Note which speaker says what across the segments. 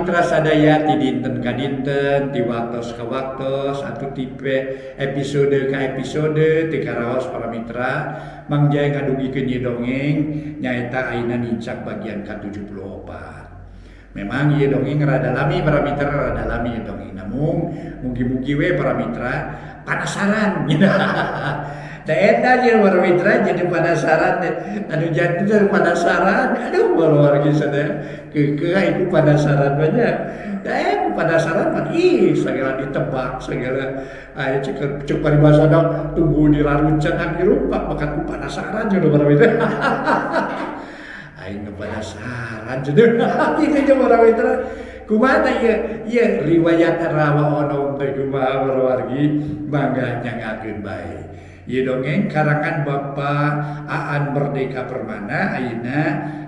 Speaker 1: mitra sadaya ti dinten ka dinten, ti waktos ka waktos, atuh tipe episode ka episode ti karaos para mitra Mang Jaya ngadugikeun ieu dongeng nyaeta ayeuna nincak bagian ka-74. Memang ieu dongeng rada lami para mitra, rada lami ieu dongeng. Namung mugi-mugi we para mitra panasaran. Da eta jeung para mitra jadi panasaran teh anu janten panasaran aduh wargi sadaya keukeuh ibu panasaran mah nya. Da panasaran mah ih sagala ditebak sagala aya cek cek paribasana tunggu dirarucan hirup makan ku panasaran cenah para mitra. Aing nu panasaran cenah kitu jeung para mitra. Kumaha teh ieu ieu riwayat Rawa Onom teh kumaha para wargi mangga nyangakeun bae. Ieu dongeng karangan Bapak Aan Merdeka Permana ayeuna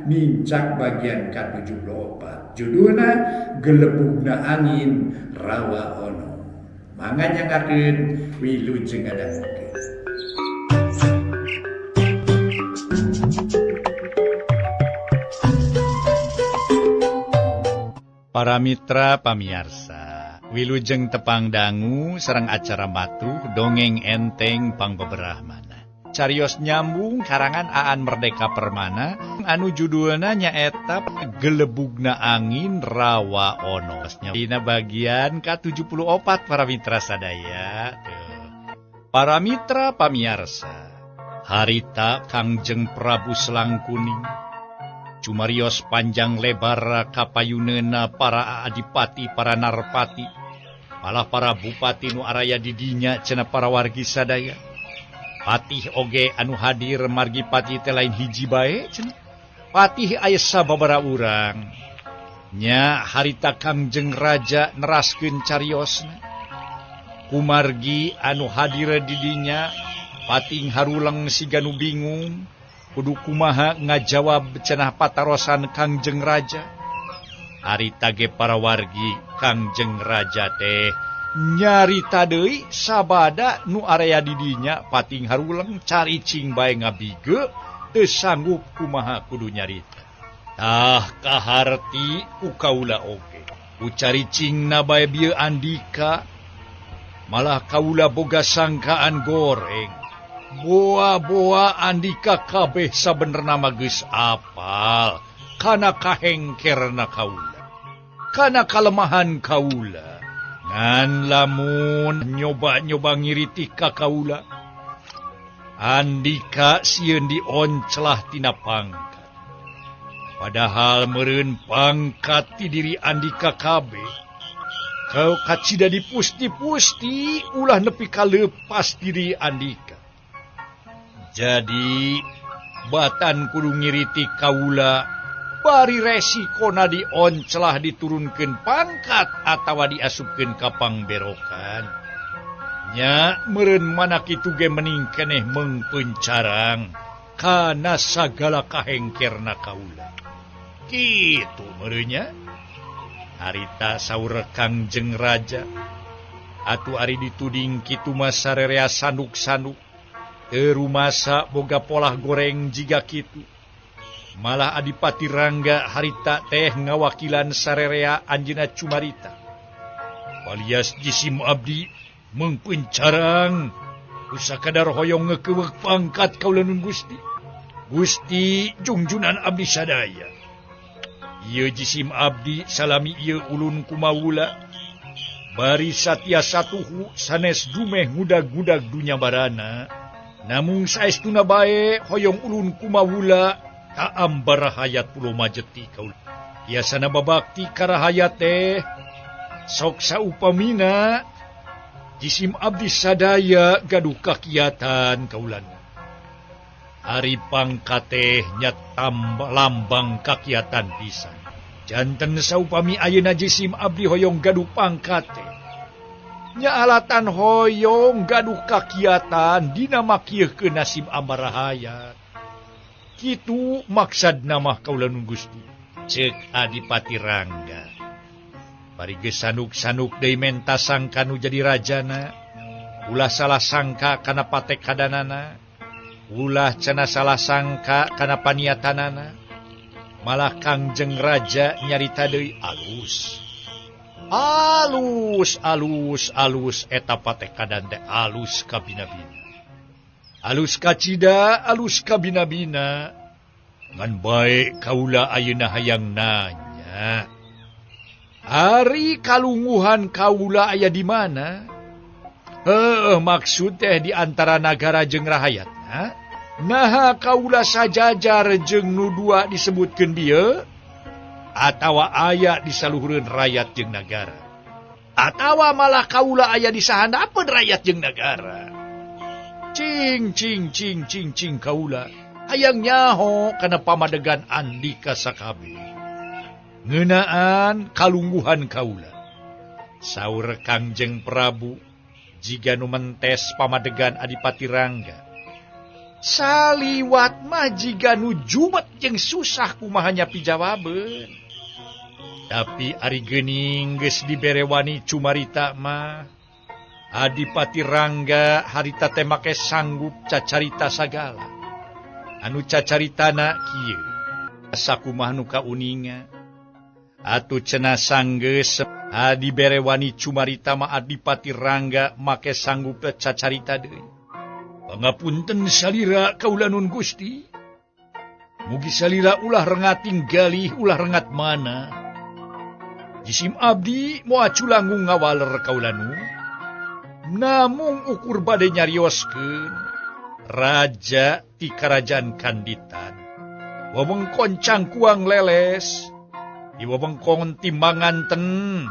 Speaker 1: nincak bagian ka-74. Judulna Gelebugna Angin Rawa Onom. Mangga nyangakeun wilujeng ngadangukeun.
Speaker 2: Para mitra pamiarsa, wilujeng tepang dangu sareng acara matuh dongeng enteng pangbeberahmana. Carios nyambung karangan Aan Merdeka Permana anu judulna nyaeta Gelebugna Angin Rawa Ono. Dina bagian ka-74 para mitra sadaya. Tuh. Para mitra pamiarsa, harita Kangjeng Prabu Selangkuning cumarios panjang lebar kapayuneuna para adipati, para narpati, malah para bupati nu araya di dinya cenah para wargi sadaya. Patih oge anu hadir margi patih teh lain hiji bae cenah. Patih aya sababaraha urang. Nya harita Kangjeng Raja neraskeun cariosna. Kumargi anu hadir di dinya pating haruleng siga nu bingung. Kudu kumaha ngajawab cenah patarosan Kangjeng Raja. Harita ge para wargi Kangjeng Raja teh nyarita deui sabada nu area di dinya pating haruleng caricing bae ngabige teu sanggup kumaha kudu nyarita. Tah kaharti ku kaula oge. Ku caricingna bae bieu Andika malah kaula boga sangkaan goreng. Boa-boa Andika kabeh sabenerna mah geus apal kana kahengkerna kaula, kana kalemahan kaula. Ngan lamun nyoba-nyoba ngiritik ka kaula, Andika sieun dioncelah tina pangkat. Padahal meureun pangkat ti diri Andika kabeh kau kacida dipusti-pusti ulah nepi ka leupas diri Andika. Jadi batan kudu ngiritik kaula bari resikona dioncelah diturunkeun pangkat atawa diasupkeun ka pangberokan. Nya meureun mana kitu ge mending keneh mengpencarang kana sagala kahengkerna kaula. Kitu meureunnya. Harita saur Kangjeng Raja. Atuh ari dituding kitu mah sarerea sanduk-sanduk. Teu rumasa boga polah goreng jiga kitu. Malah Adipati Rangga harita teh ngawakilan sarerea anjeunna cumarita. Alias jisim abdi mengpencarang usakadar hoyong ngekeuweuk pangkat kaula nun Gusti. Gusti jungjunan abdi sadaya. Ieu jisim abdi salami ieu ulun kumawula. Bari satya satuhu sanes dumeh ngudag-ngudag dunya barana. Namung saestuna bae hoyong ulun kumawula taam barahayat pulo majeti kaula. Biasana babakti karahayat teh sok saupamina jisim abdi sadaya gaduh kakiatan kaulan. Ari pangkat teh nya lambang kakiatan pisan. Janten saupami ayeuna jisim abdi hoyong gaduh pangkat teh nya alatan hoyong gaduh kakiatan dina makieuhkeun nasib amarahayat. Kitu maksad mah kaula nun Gusti. Ceuk Adipati Rangga. Bari geus sanuk-sanuk deui menta sangka nu jadi rajana. Ulah salah sangka kana patekadanana. Ulah cenah salah sangka kana paniatanana. Malah Kangjeng Raja nyarita deui alus. Alus alus alus eta patekadan teh alus kabina-bina. Alus kacida alus kabina-bina. Ngan bae kaula ayeuna hayang nanya. Ari kalungguhan kaula aya di mana? Heuh, maksud teh di antara nagara jeung rahayatna. Naha kaula sajajar jeung nu dua disebutkeun dieu? Atawa aya di saluhureun rakyat jeung nagara, atawa malah kaula aya di sahandapeun rakyat jeung nagara. Cing cing cing cing cing kaula hayang nyaho kana pamadegan Andika sakabeh ngeunaan kalungguhan kaula. Saur Kangjeng Prabu jiga nu mentes pamadegan Adipati Rangga. Saliwat mah jiga nu jumet jeung susah kumahanya pijawabeun. Tapi ari geuning geus dibere wani cumarita mah Adipati Rangga harita teh make sanggup cacarita sagala. Anu cacaritana kieu sakumaha nu kauninga. Atuh cenah sanggeus dibere wani cumarita mah Adipati Rangga make sanggup cacarita deui. Pangapunten salira kaula nun Gusti. Mugi salira ulah rengat tinggalih ulah rengat mana. Jisim abdi moal culangung ngawaler kaula nu. Namung ukur bade nyarioskeun raja ti karajaan Kanditan. Wewengkon Cangkuang leles, di wewengkon Timbanganten.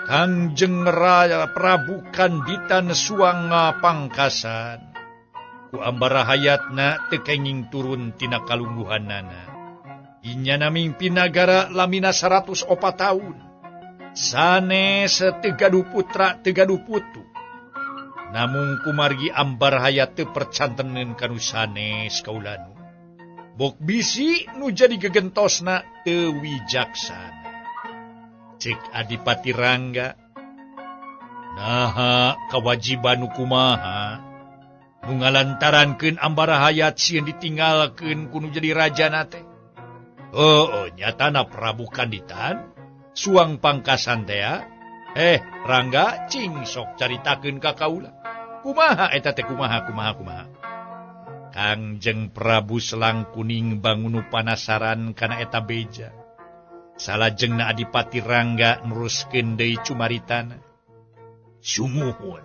Speaker 2: Kangjeng Raja Prabu Kanditan Suang Pangkasan. Ku ambara hayatna teu kenging turun tina kalungguhanana. Inyana mingpin nagara lamina 104 tahun. Sanes teu gaduh putra teu gaduh putu. Namung kumargi ambar hayat teu percanteneun kanu sanes kaulanu. Bok bisi nu jadi gegentosna teu wijaksana. Cek Adipati Rangga, naha kawajiban nu kumaha nu ngalantarankeun ambara hayat sieun ditinggalkeun ku nu jadi rajana teh. Oh, nyatana Prabu Kanditan Suang Pangkasan teh. Rangga cing sok caritakeun ka kaula. Kumaha eta teh kumaha kumaha kumaha. Kangjeng Prabu Selang Kuning bangunu panasaran kana eta beja. Salajengna Adipati Rangga neruskeun deui cumaritana. Sumuhun.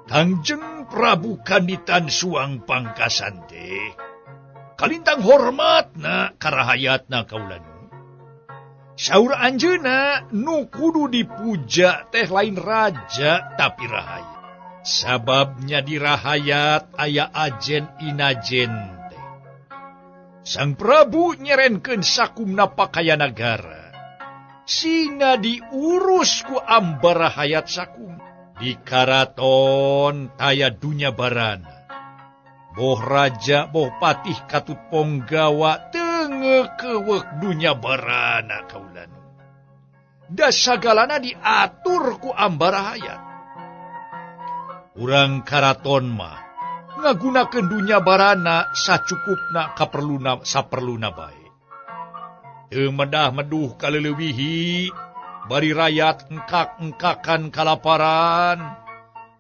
Speaker 2: Kangjeng Prabu Kanditan Suang Pangkasan teh kalintang hormatna ka rahayatna kaula nu. Saur anjeunna nu kudu dipuja teh lain raja tapi rahayat. Sababnya di rahayat aya ajen inajen teh. Sang Prabu nyerenkeun sakumna pakaya nagara. Sina diurus ku ambara hayat sakum. Di karaton taya dunya barana. Boh raja boh patih katut ponggawa teu ngekeuweuk dunya barana kaulanu. Da sagalana diatur ku ambara hayat. Urang karaton mah ngagunakeun dunya barana sacukupna kaperluna saperluna bae. Teu medah-meduh kaleulewihi bari rayat engkak-engkakan kalaparan.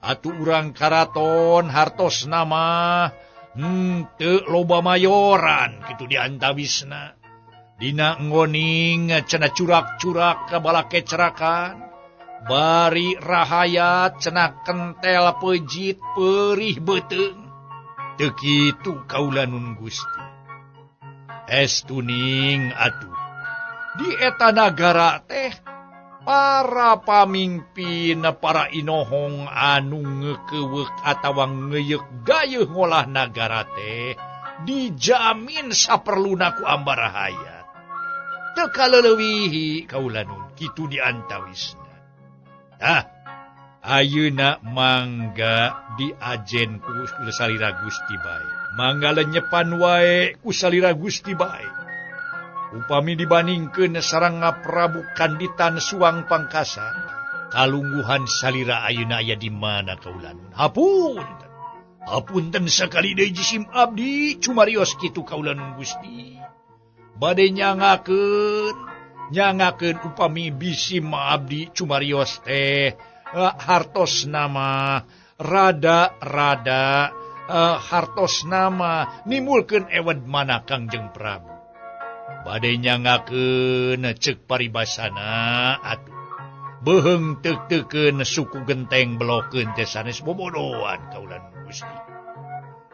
Speaker 2: Atuh urang karaton hartosna mah henteu loba mayoran kitu diantawisna. Dina ngoning cenah curak-curak ka balakecrakan. Bari rahayat cenah kentel pejit perih beuteung. Teu kitu kaula nun Gusti. Estuning atuh di eta nagara teh para pamimpin para inohong anu ngekeuweuk atawa ngeyek gayeuh ngolah nagara teh dijamin saperluna ku ambara hayat. Teu kaleulewihi kaula nun kitu diantawisna. Tah ayeuna mangga diajen ku salira Gusti bae. Mangga lenyepan wae ku salira Gusti bae. Upami dibandingkeun sareng Prabu Kanditan Suang Pangkasan, kalungguhan salira ayeuna aya di mana kaula nun? Hapunten. Hapunten sakali deui jisim abdi cumarios kitu kaula nun Gusti. Bade nyangakeun Nyangakeun upami bisi ma abdi cumarios teh hartos nama rada-rada hartos nama nimulkeun ewed mana Kangjeng Prabu. Bade nyangakeun ceuk paribasana atuh beuheung teuk-teukeun suku genteng belokeun teh sanes bobodohan kaula Gusti.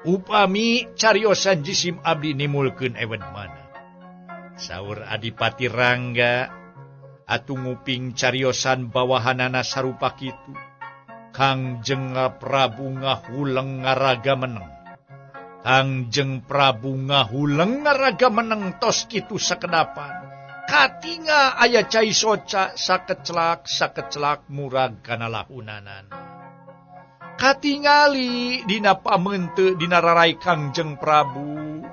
Speaker 2: Upami cariosan jisim abdi nimulkeun ewed mana. Saur Adipati Rangga atuh nguping cariosan bawahanana sarupa kitu. Kangjeng Prabu ngahuleng ngaraga meneng. Kangjeng Prabu ngahuleng ngaraga meneng tos kitu sakedapan. Katinga aya cai soca sakecelak sakecelak murag kana lahunanan. Katingali dina pamente dina rarai Kangjeng Prabu.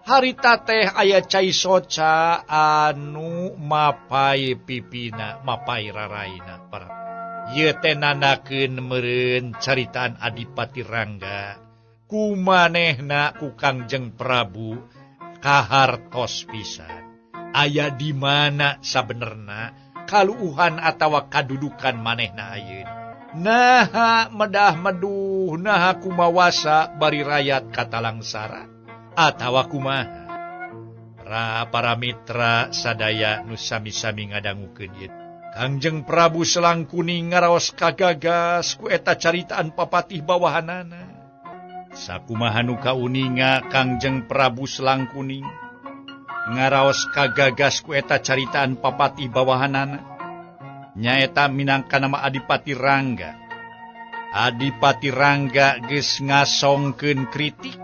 Speaker 2: Harita teh aya cai soca anu mapai pipina mapai raraina para. Ieu teh nandakeun meureun caritaan Adipati Rangga kumanehna ku Kangjeng Prabu kahartos pisan. Aya di mana sabenerna kaluuhan atawa kadudukan manehna ayeuna. Naha medah meduh naha kumawasa bari rayat katalangsara atawa kumaha. Para mitra sadaya nu sami-sami ngadangukeun ieu. Kangjeng Prabu Selangkuning ngaraos kagagas ku eta caritaan papatih bawahanana. Sakumaha nu kauninga Kangjeng Prabu Selangkuning ngaraos kagagas ku eta caritaan papatih bawahanana. Nyaeta minangka nama Adipati Rangga. Adipati Rangga geus ngasongkeun kritik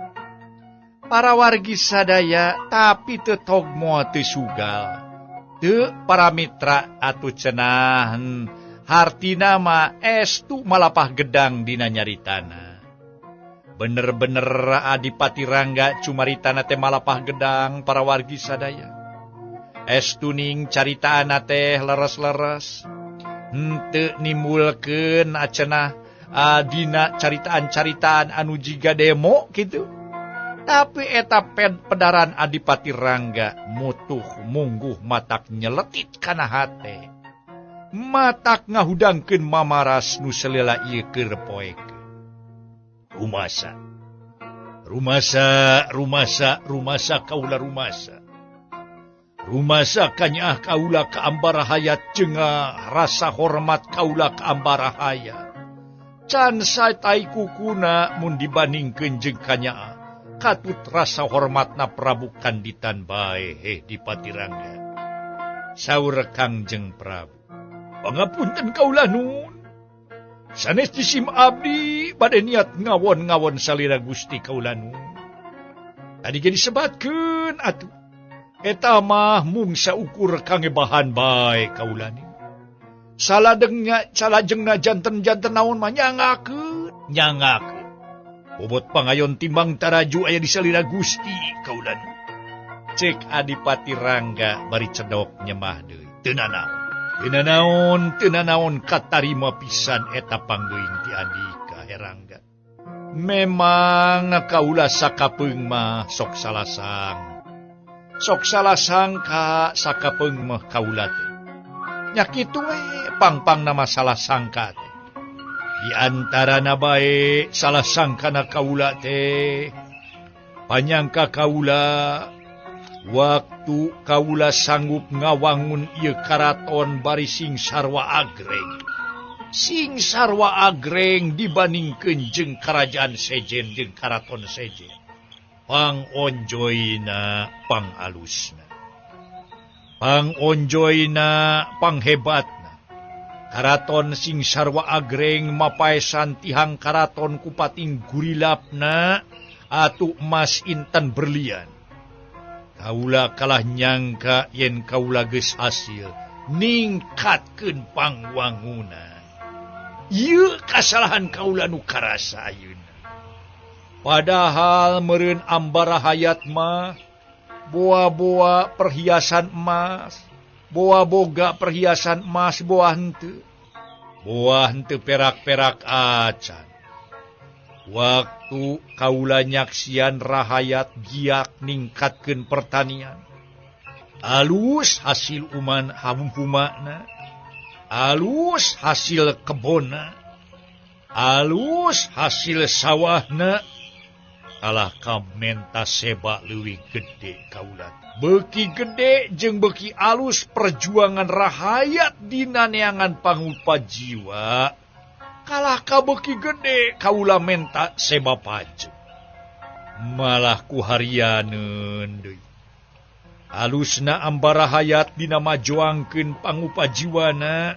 Speaker 2: para wargi sadaya tapi teu togmo teu sugal. Teu para mitra atuh cenah hartina mah estu malapah gedang dina nyaritana. Bener-bener Adipati Rangga cumaritana teh malapah gedang para wargi sadaya. Estuning caritaana teh leres-leres. Henteu nimbulkeun acenah dina caritaan-caritaan anu jiga demo kitu. Tapi eta pedaran Adipati Rangga mutuh mungguh matak nyeletit kana hate. Matak ngahudangkeun mamaras nu selila ieu keur poek. Rumasa. Rumasa, rumasa, rumasa kaula rumasa. Rumasa kanyaah kaula ka ambara hayat jengah rasa hormat kaula ka ambara hayat. Can satai kukuna mun dibandingkeun jeung kanyaah. Katut rasa hormatna Prabu Kanditan bae heh Dipati Rangga. Saur Kangjeng Prabu. Pangapunten kaula nun. Sanes jisim abdi bade niat ngawon-ngawon salira Gusti kaula nun. Tadi ge disebatkeun atuh. Eta mah mung saukur kangebahan bae kaula ni. Saladengnya salajengna janten-janten naon mah nyangakeun, nyangakeun. Bobot pangayon timbang taraju aya di salira Gusti kaula nu. Cek Adipati Rangga bari cedok nyemah deui. Teu nanaon. Teu nanaon, teu nanaon katarima pisan eta panggeuing ti Andika Herangga. Memang kaula sakapeung mah sok salah sang. Sok salah sangka sakapeung mah kaula teh. Nya kitu we pang-pang nama salah sangka teh. Di antarana bae salah sangkana kaula teh. Panyangka kaula waktu kaula sanggup ngawangun ieu karaton bari sing sarwa agreng. Sing sarwa agreng dibandingkeun jeung karajaan sejen jeung karaton sejen. Pang onjoyna pang alusna. Pang onjoyna pang hebatna. Karaton sing sarwa agreng mapaesan tihang karaton kupating gurilapna atuh emas intan berlian. Kaula kalah nyangka yen kaula geus hasil ningkatkeun pangwangunan. Ieu kasalahan kaula nu karasa ayeuna. Padahal meureun ambara hayat mah boa-boa perhiasan emas, boa boga perhiasan emas boa henteu. Boa henteu perak-perak acan. Waktu kaula nyaksian rahayat giat ningkatkeun pertanian. Alus hasil uman hamumpumana, alus hasil kebona, alus hasil sawahna, kalah ka menta seba leuwih gede kaula. Beuki gede jeung beuki alus perjuangan rahayat dina neangan pangupa jiwa, kalah ka beuki gede kaula menta seba pajeng. Malah ku harianeun deui. Alusna ambara hayat dina majuangkeun pangupa jiwana,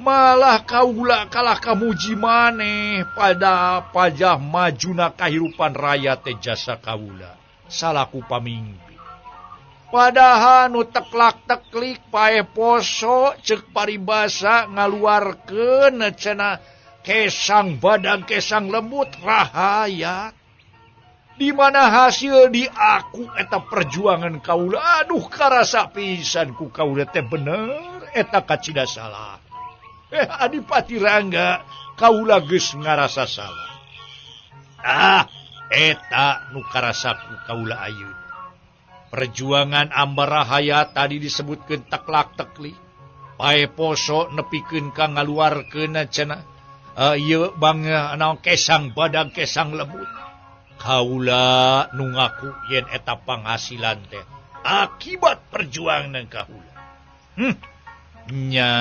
Speaker 2: malah kaula kalah kamuji maneh pada pajah majuna kahirupan raya teh jasa kaula salaku pamingpin. Padahal nu teklak teklik paeh poso ceuk paribasa ngaluarkeun cenah kesang badan kesang lembut rahayat. Di mana hasil di aku eta perjuangan kaula, aduh karasa pisan ku kaula teh bener eta kacida salah. Adipati Rangga kaula geus ngarasa salah. Ah, eta nu karasa ku kaula ayeuna. Perjuangan ambara hayat tadi disebutkeun teklak teklik. Pae poso nepikeun ka ngaluarkeun cenah. Ieu bang naon kesang badag kesang lembut. Kaula nu ngaku yen eta panghasilan teh akibat perjuangan kaula. Nya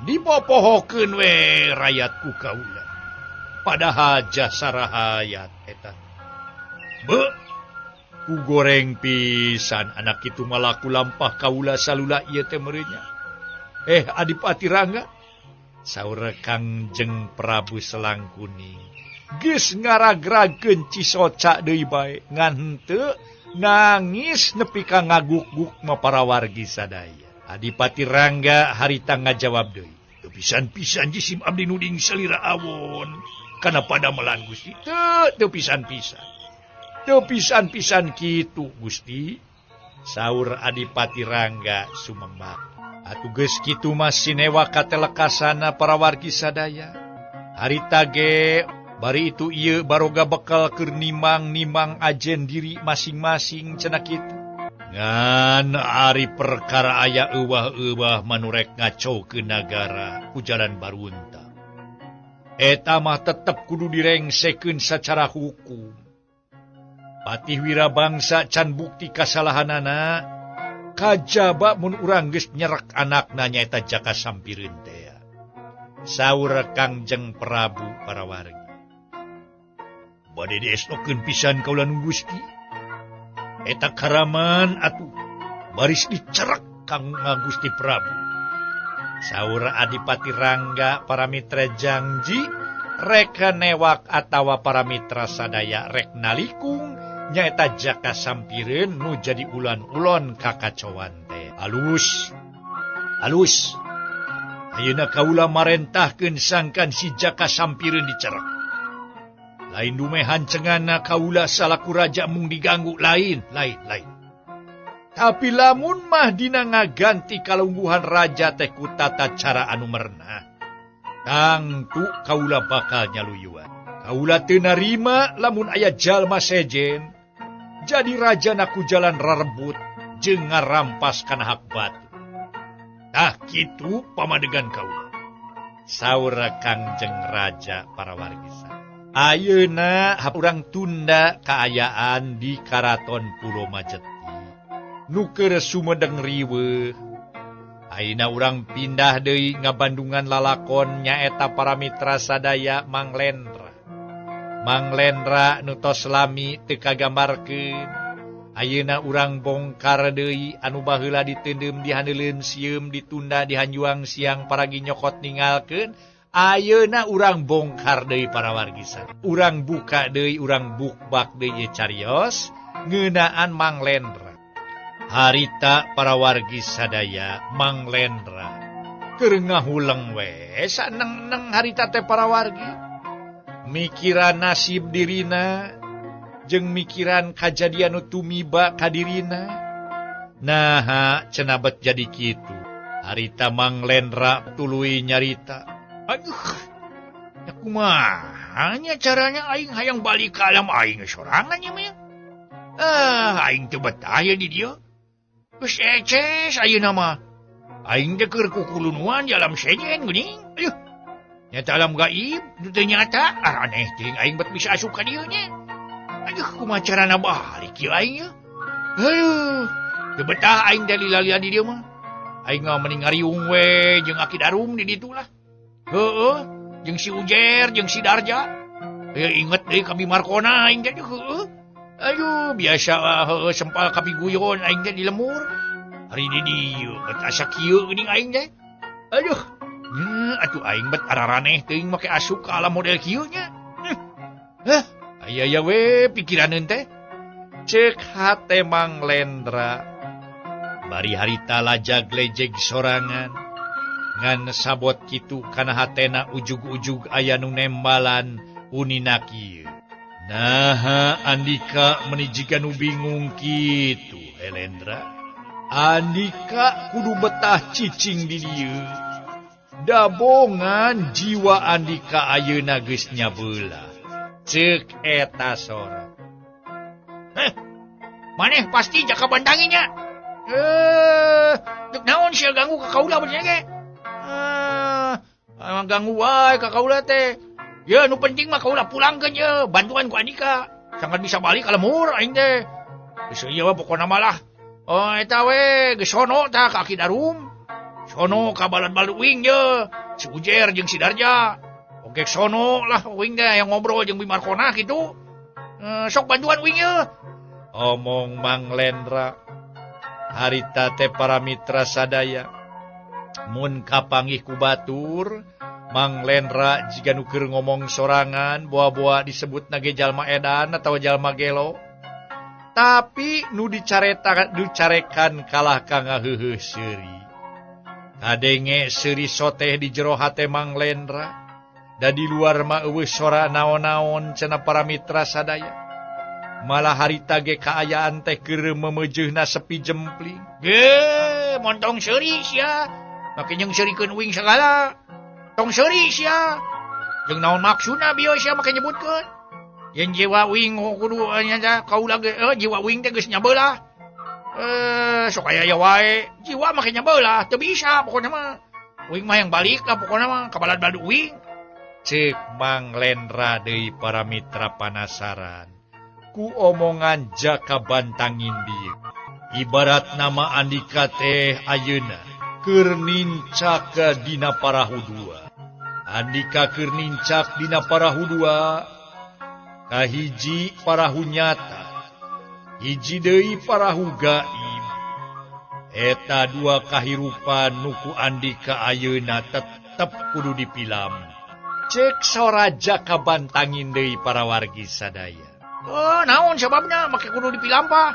Speaker 2: dipopohokeun we rayat ku kaula. Padahal jasa rahayat eta. Be, ku goreng pisan anak kitu malaku lampah kaula salula ieu teh meureunnya. Adipati Rangga, saur Kangjeng Prabu Selangkuning. Geus ngaragragkeun cisoca deui bae ngan henteu nangis nepi ka ngaguk-guk ma para wargi sadaya. Adipati Rangga harita ngajawab deui. Teu pisan-pisan jisim abdi nuding salira awon kana padamelan Gusti. Teu pisan-pisan. Teu pisan-pisan kitu Gusti. Saur Adipati Rangga sumembah. Atuh geus kitu mah sinewa katelekasana para wargi sadaya. Harita ge bari itu ieu baroga bekal keur nimang-nimang ajen diri masing-masing cenah kitu. Ngan ari perkara aya euwah-euwah manurek ngaco ke nagara ku jalan barunta. Eta mah tetep kudu direngsekeun sacara hukum. Patih Wirabangsa can bukti kasalahanana, kajaba mun urang geus nyerek anakna nyaeta Jaka Sampireun teh. Saur Kangjeng Prabu para wargi. Bade diestokeun pisan kaula nu Gusti. Eta karaman atuh baris dicerek kang Gusti Prabu. Saur Adipati Rangga para mitra jangji rek newak atawa para mitra sadaya rek nalikung nyaeta Jaka Sampireun nu jadi ulon-ulon kakacoan teh. Alus. Alus. Ayeuna kaula marentahkeun sangkan si Jaka Sampireun dicerek. Lain dumehan cengana kaula salaku raja mung diganggu lain, lain, lain. Tapi lamun mah dina ngaganti kalungguhan raja teh ku tata cara anu merenah, tangtu kaula bakal nyaluyuan. Kaula teu narima lamun aya jalma sejen jadi raja na ku jalan rarebut jeung ngarampas kana hak batu. Tah kitu pamadegan kaula. Saur Kangjeng Raja para wargi. Ayeuna urang tunda kaayaan di Karaton Pulo Majeti. Nu keur sumedeng riweuh. Ayeuna urang pindah deui ngabandungan lalakon nyaeta para mitra sadaya Mang Lendra. Mang Lendra nu tos lami teu kagambarkeun. Ayeuna urang bongkar deui anu baheula diteundeum dihandeuleun sieum ditunda dihanjuang siang paragi nyokot ninggalkeun. Ayeuna urang bongkar deui para wargisa. Urang buka deui, urang bukbak deui carios ngeunaan Mang Lendra. Harita para wargi sadaya Mang Lendra keur ngahuleng we saneng-neng harita teh para wargi. Mikiran nasib dirina jeung mikiran kajadian nu tumiba ka dirina. Naha cenah bet jadi kitu. Harita Mang Lendra tuluy nyarita. Aduh, ya kumaha nya caranya aing hayang balik ka alam aing sorangan nya mah. Ah, aing teu betah ya di dieu. Geus eces ayeuna mah. Aing teh keur kukulunuan di alam sejen geuning. Aduh. Nyata alam gaib, nu teu nyata. Ah aneh teuing aing bet bisa asup ka dieu nya. Aduh, kumaha carana balik ieu aing ye. Aduh, teu betah aing teh lilalian di dieu mah. Aing mah mending ngariung we jeung Aki Darum di ditu lah. Heueuh, jeung si Ujer, jeung si Darja. Inget deui ka Bimarkona aing teh heueuh. Aduh, biasa heueuh sempal kapiguyon aing teh di lemur. Hari di dieu bet asa kieu geuning aing teh. Aduh, atuh aing bet araraneh teuing make asup ka alam model kieu nya. Heh, aya we pikiraneun teh. Ceuk hate Mang Lendra. Bari harita lajag lejeg sorangan. Ngan sabot kitu kana hatena ujug-ujug aya nu nembalan unina kieu. Naha Andika meni jiga nu bingung kitu Helendra. Andika kudu betah cicing di dieu. Dabongan jiwa Andika ayeuna geus nyabeula. Ceuk eta sora. Heh, maneh pasti jaka bantangi nya. Dek naon sia ganggu ka kaula bener ge? Ganggu wae ka kaula teh. Ya nu penting mah kaula pulangkeun ye, bantuan ku Andika. Sangat bisa balik ka lemur aing teh. Geus ieu mah pokona mah lah. Oh eta we geus sono tah ka Aki Darum. Sono ka balad-balad uing ye, si Ujer jeung si Darja. Oge sono lah uing teh yang ngobrol jeung Bimarkona kitu. Sok bantuan uing ye. Omong Mang Lendra. Harita teh para mitra sadaya. Mun kapanggih ku batur, Mang Lendra jiga nu keur ngomong sorangan, boa-boa disebut nage jalma edan atawa jalma gelo. Tapi nu dicareta dicarekan kalah ka ngaheuheuh seuri. Kadenge seuri soteh di jero hate Mang Lendra. Da di luar mah eueuh sora naon-naon cenah para mitra sadaya. Malah harita ge kaayaan teh keur memeujeuna sepi jempling. Ge, montong seuri sia. Make jeung seurikeun uing sagala. Tong seuri sia. Jeung naon maksudna bieu sia make nyebutkeun? Yen jiwa uing kudu nya kaula ge jiwa uing teh geus nyabelah. Sok aya wae. Jiwa make nyabelah, teu bisa pokona mah. Uing mah yang balik lah pokona mah ka balad-balad uing. Ceuk Mang Lendra deui para mitra panasaran. Ku omongan Jaka Bantangin dieu. Ibarat nama Andika teh ayeuna keur nincak dina parahu dua. Andika keur nincak dina parahu dua. Kahiji parahu nyata, hiji deui parahu gaib. Eta dua kahirupan nu ku Andika ayeuna tetep kudu dipilam. Cek sora Jaka Bantangin deui para wargi sadaya. Oh, naon sababna make kudu dipilampah?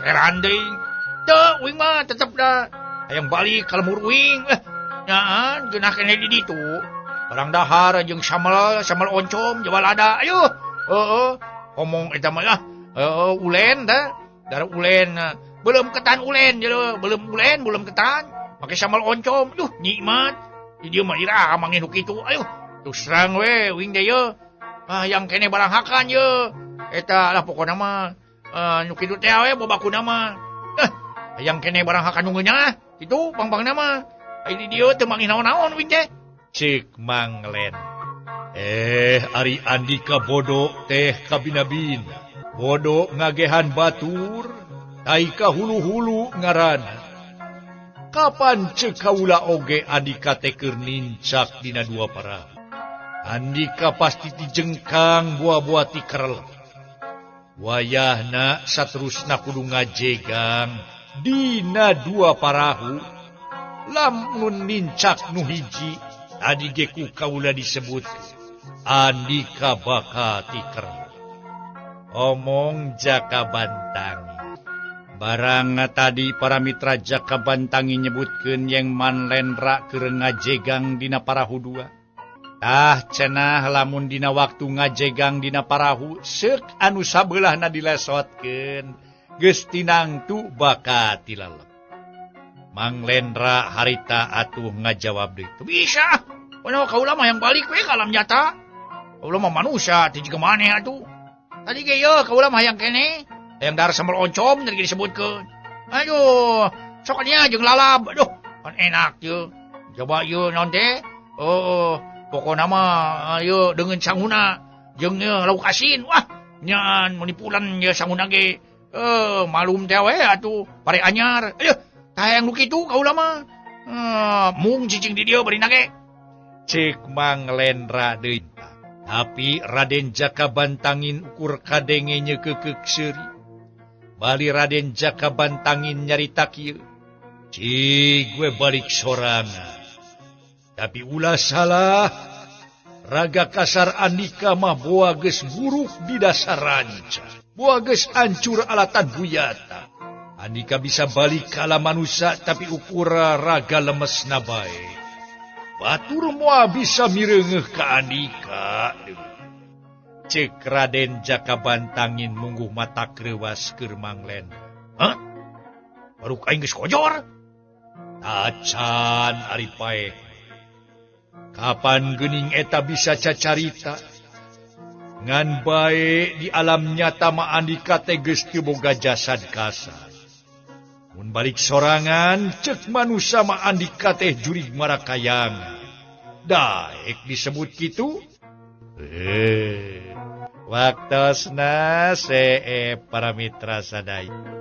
Speaker 2: Heran deui. Teu uing mah tetep da hayang balik ka lemur uing. Nyaan geunah keneh di ditu. Barang dahar jeung sambel, sambel oncom jawa lada. Ayo. Heeh, omong eta mah lah. Heeh, ulen teh. Darah ulen. Belum ketan ulen jero, belum ulen, belum ketan. Make sambel oncom. Duh, nikmat. Di dieu mah iraha mangin nu kitu. Ayo, terus terang we uing teh ye. Ah, yang kene barang hakan ye. Eta lah pokona mah. Nu kitu teh we bobakuna mah. Hayang kene barang hakan nu ngeunah. Kitu pang-pangna mah. Ai di dieu teu mangin naon-naon uing teh. Ceuk Mang Len. Ari Andika bodoh teh kabina-bina. Bodoh ngagehan batur, tai ka hulu-hulu ngaranna. Kapan ceuk kaula oge Andika teh keur nincak dina dua parahu. Andika pasti dijengkang buah-buah ti kerel. Wayahna saterusna kudu ngajegang dina dua parahu. Lamun nincak nu hiji tadi ge ku kaula disebut Andika bakal tiker. Omong Jaka Bantangi. Barang tadi para mitra Jaka Bantangi nyebutkeun yang Man Lendra keur ngajegang dina parahu dua. Tah cenah lamun dina waktu ngajegang dina parahu seuk anu sabeulahna dilesotkeun geus tinangtu bakal tilalep. Mang Lendra harita atuh ngajawab deui. Teu bisa. Pokona kaula mah yang balik we ka alam nyata. Kaula mah manusia teu jiga maneh atuh. Tadi ge yeuh kaula mah hayang keneh. Hayang dahar sambal oncom tadi ge disebutkeun. Aduh, sok nya jeung lalab. Aduh, kan enak ye. Coba ye naon teh? Oh, pokona mah ieu deungeun sanguna jeung ieu lauk asin. Wah, nyaan menipulan ye sanguna ge. Malum teh we atuh pare anyar. Aduh, hayang nu kitu kaula mah. Mung cicing di dieu bari nage.
Speaker 3: Cek Mang Lendra deui. Tapi Raden Jaka Bantangin ukur kadenge nyekekeuk seuri. Bali Raden Jaka Bantangin nyarita kieu. Cig gue balik sorangan. Tapi ulah salah, raga kasar Andika mah boa geus buruk di dasar ranca. Boa geus hancur alatan buyata. Andika bisa balik ka alam manusia tapi ukura raga lemesna bae. Batur moal bisa mireungeuh ka Andika. Cek Raden Jaka Bantangin mungguh mata kreuwas keur Mang Lendra. Hah? Baru aing geus kojor? Tacan ari paeh. Kapan geuning eta bisa cacarita? Ngan bae di alam nyata mah Andika teh geus teu boga jasad kasar. Mun balik sorangan cek manusia mah Andika teh jurig marakayangan. Daek disebut kitu? Waktosna para mitra sadaya.